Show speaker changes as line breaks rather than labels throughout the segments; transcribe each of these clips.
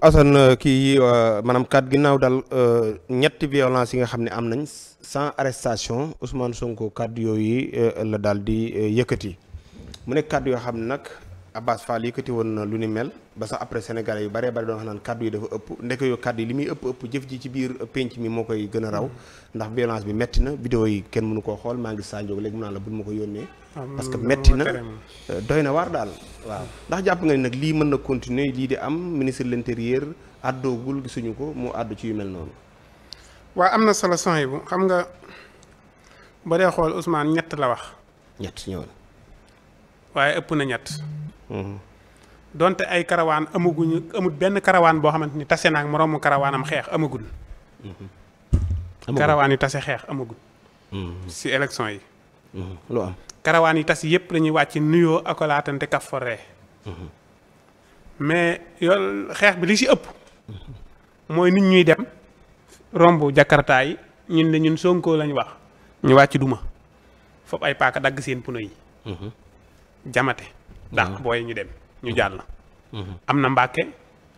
Assane kii maanaam kat ginnaaw daal ñetti violence yi nga xam ne am nañ sans arrestation Ousmane Sonko kàddu yooyu la daal di yëkkati mu nekk kàddu yoo xam ne nag Abass Fall yëkkati woon na lu ni mel ba sax après sénégalais yu bare bare doon wax naan kàddu yi dafa ëpp ndeke yoo kàddu yi li muy ëpp jëf ji ci biir penc mi moo koy gën a raw ndax violence bi metti na vidéo yi kenn mënu koo xool maa ngi Sa Ndiogou léegi mu naan la bul ma ko yónnee parce que metti na doy na waar daal waaw ndax jàpp nga ni nag lii mën na continuer lii di am ministre de l'intérieur àddoogul gisuñu ko mu àddu ci yu mel noonu
waaw am na solo son bu xam nga ba dee xool Ousmane ñett la wax
ñett ñëwal
waaye ëpp na ñett donte ay karawaan amut benn karawaan boo xamante ni tase naag moroomu karawaanam xeex amagul karawaan yi tase xeex amagul si élection yi
lu am
karawaan yi tas yëpp dañuy wàcc nuyoo akolaatante kaf foree mais yool xeex bi li si ëpp mooy nit ñuy dem romb jakarta yi ñun ne ñun Sonko lañ wax ñu wàcc duma foofu ay paaka dagg seen puno yi jamate dàq booy ñu dem ñu jàll am na Mbàkke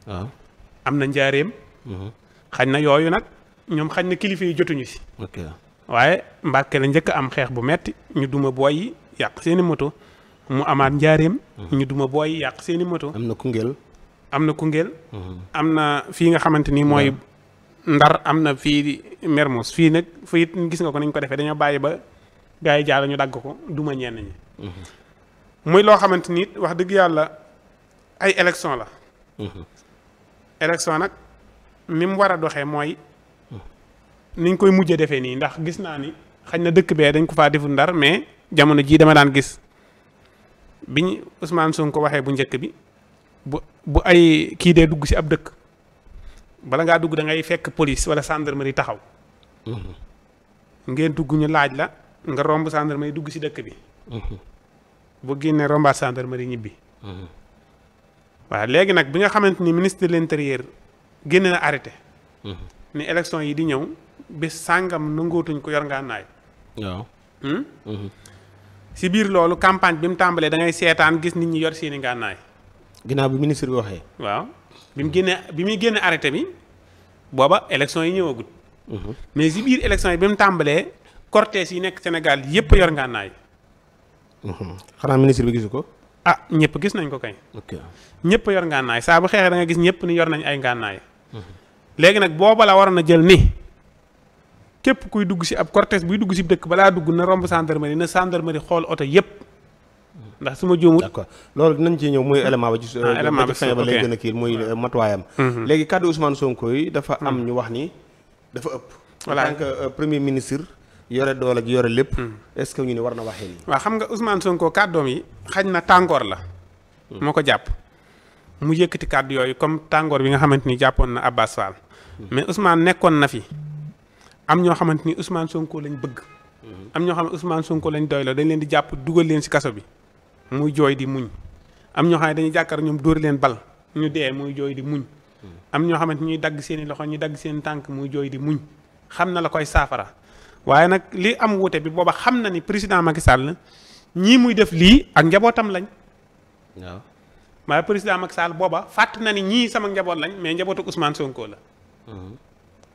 waaw
am na Njaaréem xañ na yooyu nag ñoom xañ na kilifa yi jotuñu si waaye Mbàkke la njëkk am xeex bu metti ñu duma booy yi yàq seeni moto mu amaat Njaaréem ñu duma booy yi yàq seeni moto
am na Koungheul
am na fii nga xamante ni mooy Ndar am na fii Mermoz fii nag fii gis nga ko nañ ko defee dañoo bàyyi ba gars yi jàll ñu dagg ko duma ñenn ñi muy loo xamante ni wax dëgg yàlla ay élection la élection nag ni mu war a doxee mooy niñ koy mujjee defee nii ndax gis naa ni xañ na dëkk bee dañ ko faa deful Ndar mais jamono jii dama daan gis biñ Ousmane Sonko waxee bu njëkk bi bu ay kii dee dugg ci ab dëkk bala ngaa dugg da ngay fekk police wala gendarmerie taxaw ngeen dugg ñu laaj la nga romb gendarmerie dugg ci dëkk bi bu génnee rombaat gendarmerie ñibbi waaw léegi nag bi nga xamante ni ministre de l'intérieur génne na arrêté ni élection yi di ñëw bés sàngam nangootuñ ko yor ngànnaay
waaw
si biir loolu campagne bi mu tàmbalee da ngay seetaan gis nit ñi yor seeni ngànnaay
ginnaaw bi ministre bi waxee
waaw bi muy génne arrêté bi booba élection yi ñëwagut mais si biir élection yi bi mu tàmbalee cortège yi nekk Sénégal yépp yor ngànnaay
xanaa ministre bi gisu ko
ah ñëpp gis nañ ko kay ñëpp yor ngànnaay saa bu xeexee da nga gis ñëpp ni yor nañ ay ngànnaay léegi nag booba la waroon a jël ni képp kuy dugg si ab cortège buy dugg si dëkk balaa dugg na romb gendarmerie na gendarmerie xool oto yëpp ndax su ma juumut
d'accord loolu dinañ ci ñëw muy élément ba ci élément ba fin ba lay gën a kii muy matuwaayam léegi kàddu Ousmane Sonko yi dafa am ñu wax ni dafa ëpp en tant que premier ministre yore doole gi yore lépp est-ce que ñu ne war na waxee nii
waaw xam nga Ousmane Sonko kàddoom yi xañ na tàngoor la moo ko jàpp mu yëkkati kàddu yooyu comme tàngoor bi nga xamante ni jàppoon na Abass Fall mais Ousmane nekkoon na fi am ñoo xamante ni Ousmane Sonko lañ bëgg am ñoo xam ne Ousmane Sonko lañ doyloo dañ leen di jàpp dugal leen ci kaso bi muy jooy di muñ am ñoo xam ne dañuy jàkkaar ñoom dóor leen bal ñu dee muy jooy di muñ am ñoo xamante ñuy dagg seeni loxo ñu dagg seen tànk muy jooy di muñ xam na la koy saafara waaye nag li am wuute bi booba xam na ni président Macky Sall ñii muy def lii ak njabootam lañ
waaw
waaye président Macky Sall booba fàtt na ni ñii sama njaboot lañ mais njabootu Ousmane Sonko la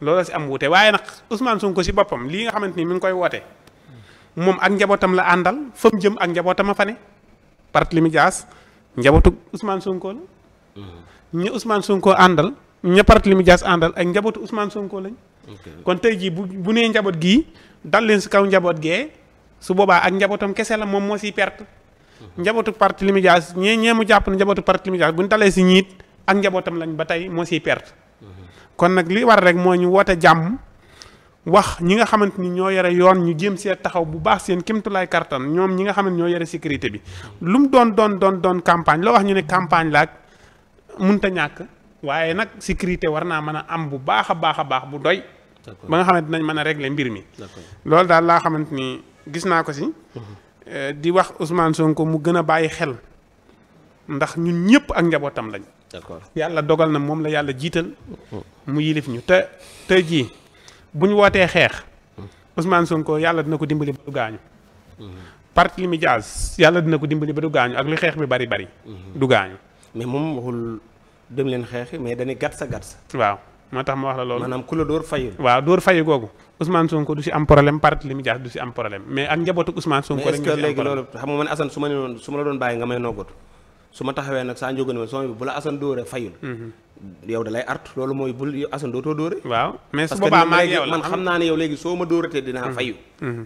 loolu si am wuute waaye nag Ousmane Sonko si boppam lii nga xamante ni mi ngi koy woote moom ak njabootam la àndal fa mu jëm ak njabootam a fa ne Barthélémy Dias njabootu Ousmane Sonko la ñi Ousmane Sonko àndal ña Barthélémy Dias àndal ak njabootu Ousmane Sonko lañ kon tey jii bu nee njaboot gii dal leen si kaw njaboot gee su boobaa ak njabootam kese la moom moo siy perte njabootu Barthélémy Dias ñee mu jàpp ne njabootu Barthélémy Dias bu ñu dalee si ñiit ak njabootam lañ ba tey moo siy perte kon nag li war rek moo ñu woote jàmm wax ñi nga xamante ni ñoo yore yoon ñu jéem see taxaw bu baax seen kéemtulaay kartan ñoom ñi nga xam ne ñoo yore sécurité bi lu mu doon campagne loo wax ñu ne campagne laak munta ñàkk waaye nag sécurité war naa mën a am bu baax a baax bu doy ba nga xamante nañ mën a régler mbir mi loolu daal laa xamante ni gis naa ko si di wax Ousmane Sonko mu gën a bàyyi xel ndax ñun ñëpp ak njabootam lañ yàlla dogal na moom la yàlla jiital mu yilif ñu te tey jii bu ñu wootee xeex Ousmane Sonko yàlla dina ko dimbali ba du gaañu Barthélémy Dias yàlla dina ko dimbali ba du gaañu ak li xeex bi bari du gaañu
mais moom waxul dem leen xeexi mais dañuy gàtt sa.
waaw moo tax ma wax la loolu.
maanaam ku la dóor fayul.
waaw dóor fayu googu Ousmane Sonko du si am problème Barthélémy Dias du si am problème mais ak njabootu Ousmane Sonko
mais est-ce que
rek
léegi loolu xam nga man Assane su ma ne noonu su ma la doon bàyyi nga may noggatu su ma taxawee nag saa njógane soo bu la Assane dóoree fayul. yow da lay artu loolu mooy bul Assane dootoo dóore.
waaw mais su boobaa maa ngi yow la
man xam naa ne yow léegi soo ma dóoratee dinaa fayu.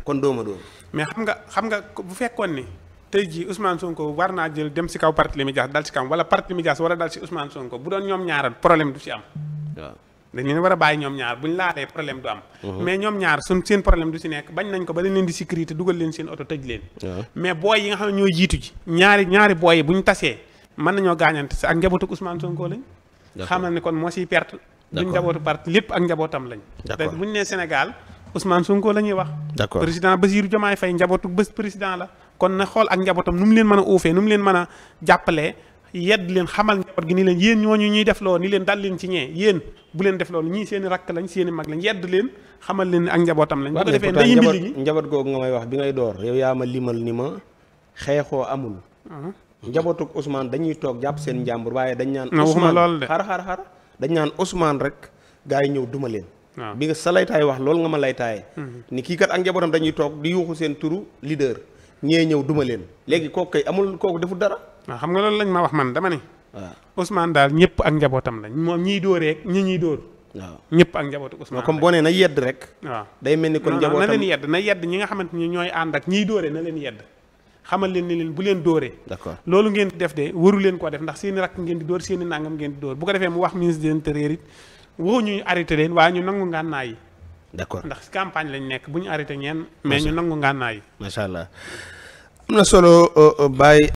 kon doo ma dóor.
mais xam nga bu fekkoon ni tey jii Ousmane Sonko war naa jël dem si kaw Barthélémy Dias dal si kaw wala Barthélémy Dias war a dal si Ousmane Sonko bu doon ñoom ñaaral problème du si am.
waaw
dañ leen war a bàyyi ñoom ñaar buñ laalee problème du am. mais ñoom ñaar seen problème du si nekk bañ nañ ko ba dañ leen di sécurité dugal leen seen oto tëj leen. mais booy yi nga xam ne ñoo jiitu ji ñaari booy yi bu ñu tasee mën nañoo gaañante si ak njabootu Ousmane Sonko lañ. xamal ni kon moo siy perte. duñ njabootu parti lépp ak njabootam lañ. te buñ nee Sénégal Ousmane Sonko la ñuy wax.
d'accord
président Bassirou Diomaye Faye njabootu président la. kon na xool ak njabootam nu mu leen mën a uufee nu mu leen mën a jàppalee yedd leen xamal njaboot gi ni leen yéen ñooñu ñuy def loolu ni leen dal leen ci ñee yéen bu leen def loolu ñii seen i rakk lañ seen i mag lañ yedd leen xamal leen ak njabootam lañ. bu ko defee day indi li
njaboot googu nga may wax bi ngay door yow yaa ma limal ni ma xeexoo amul. njabootu Ousmane dañuy toog jàpp seen njàmbur waaye dañ naan.
waxuma loolu de
xar dañ naan Ousmane rek gaa yi ñëw duma leen.
waaw
bi nga sa laytaay wax loolu nga ma laytaaye ni kii kat ak njabootam dañuy toog di yuuxu seen turu leader ñee ñëw duma leen léegi kooku kay amul kooku deful dara.
waaw xam nga loolu lañ ma wax man dama ne.
waaw
Ousmane daal ñëpp ak njabootam lañ moom ñiy dóoree ñi ñuy dóor.
waaw
ñëpp ak njabootu Ousmane
comme boo nee na yedd rek.
waaw
day mel ni kon njabootam
na yedd ñi nga xamante ni ñooy ànd ak ñiy dóoree na leen yedd xamal leen ni leen bu leen dóoree.
d'accord
loolu ngeen di def de waru leen ko def ndax seeni rakk ngeen di dóor seeni nangam ngeen di dóor bu ko defee mu wax ministre de l'intérieur it woo ñu arrêté leen waaye ñu nangu ngànnaay yi.
d'accord
ndax campagne lañ nekk bu ñu arrêté ñeen mais ñu nangu ngànnaay yi.
macha allah am na solo Baye